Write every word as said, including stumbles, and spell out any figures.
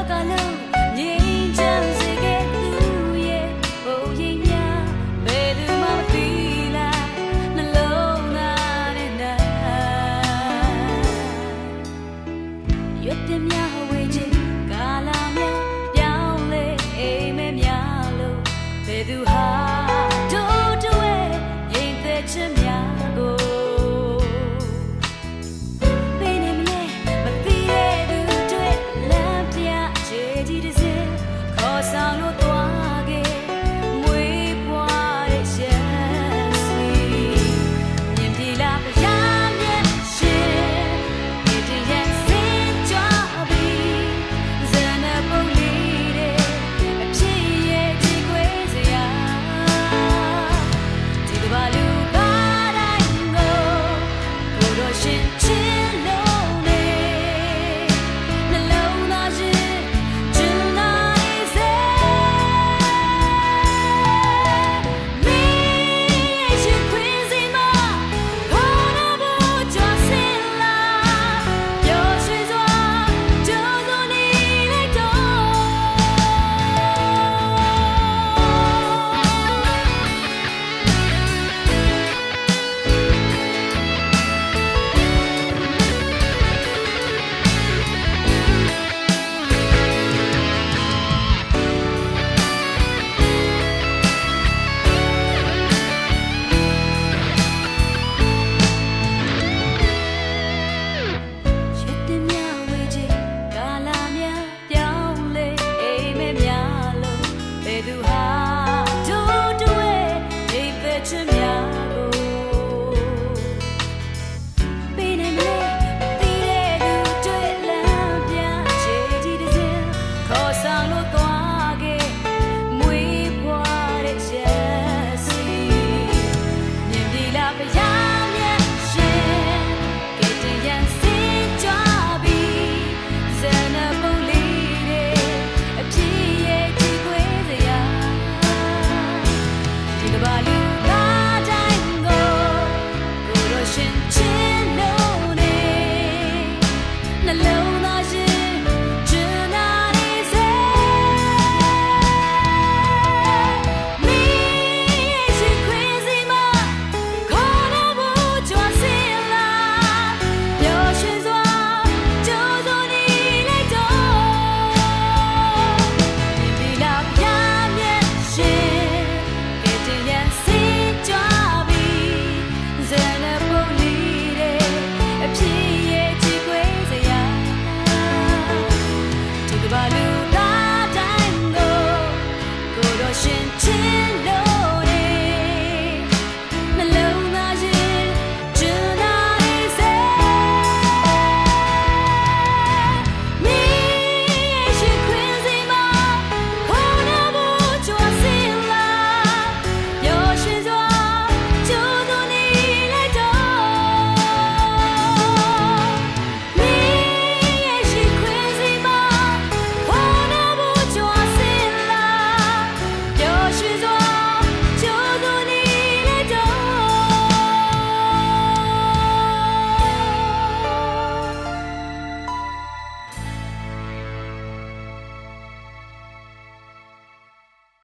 ကမ္ဘာလုံး ငြိမ်းချမ်းစေခဲ့သူရဲ့ ပုံရိပ်များ ဘယ်သူမှမသိလောက် နှလုံးသားထဲ၌ ရွက်သစ်များဝေခြင်း၊ ကာလများပြောင်းလဲ၊ အိပ်မက်များလို၊ ဘယ်သူဟာ ဒို့တဝဲ ငြိမ်သက်ခြင်းများကို ပေးနိုင်မလဲ။ မသိတဲ့သူအတွက် လမ်းပြခြေတစင်း ခေါ်ဆောင်လို့သွားခဲ့၊ မွေးဖွားတဲ့ ရန်သူ၊ မြင်ပြီလား ဘုရားမျက်ရှင်၊ ကယ်တင်ရန် ဆင်းကြွပြီ။ ဇနပုလီတဲ့ အဖြစ်ရဲ့ ကြေကွဲစရာ ဒီကမ္ဘာလူသားတိုင်းကို ကိုယ်တော်ရှင် ချစ်လို့နေ၊ နှလုံးသားရှင် ချစ်နာနေစေ။ မင်းရဲ့ခွင့်စီမှာ ခေါ်တော် ကြွဆင်းလာ၊ ပျော်ရွှင်စွာ ကြိုဆိုနေလိုက်တော့။ ရွက်သစ်များဝေခြင်း၊ ကာလများပြောင်းလဲ၊ အိပ်မက်များလို၊ ဘယ်သူဟာ ဒို့တဝဲ ငြိမ်သက်ခြင်းများကို ပေးနိုင်မလဲ။ မသိတဲ့သူအတွက် လမ်းပြခြေတစင်း ခေါ်ဆောင်လို့သွားခဲ့၊ မွေးဖွားတဲ့ ရန်သူ၊ မြင်ပြီလား ဘုရားမျက်ရှင်၊ ကယ်တင်ရန် ဆင်းကြွပြီ။ ဇနပုလီတဲ့ အဖြစ်ရဲ့ ကြေကွဲစရာ ဒီကမ္ဘာလူသားတိုင်းကို ကိုယ်တော်ရှင် ချစ်လို့နေ၊ နှလုံးသားရှင် ချစ်နာနေစေ။ မင်းရဲ့ခွင့်စီမှာ ခေါ်တော် ကြွဆင်းလာ၊ ပျော်ရွှင်စွာ ကြိုဆိုနေလိုက်တော့။ မြင်ပြီလား ဘုရားမျက်ရှင်၊ ကယ်တင်ရန် ဆင်းကြွပြီ။ ဇနပုလီတဲ့ အဖြစ်ရဲ့ ကြေကွဲစရာ ဒီကမ္ဘာလူ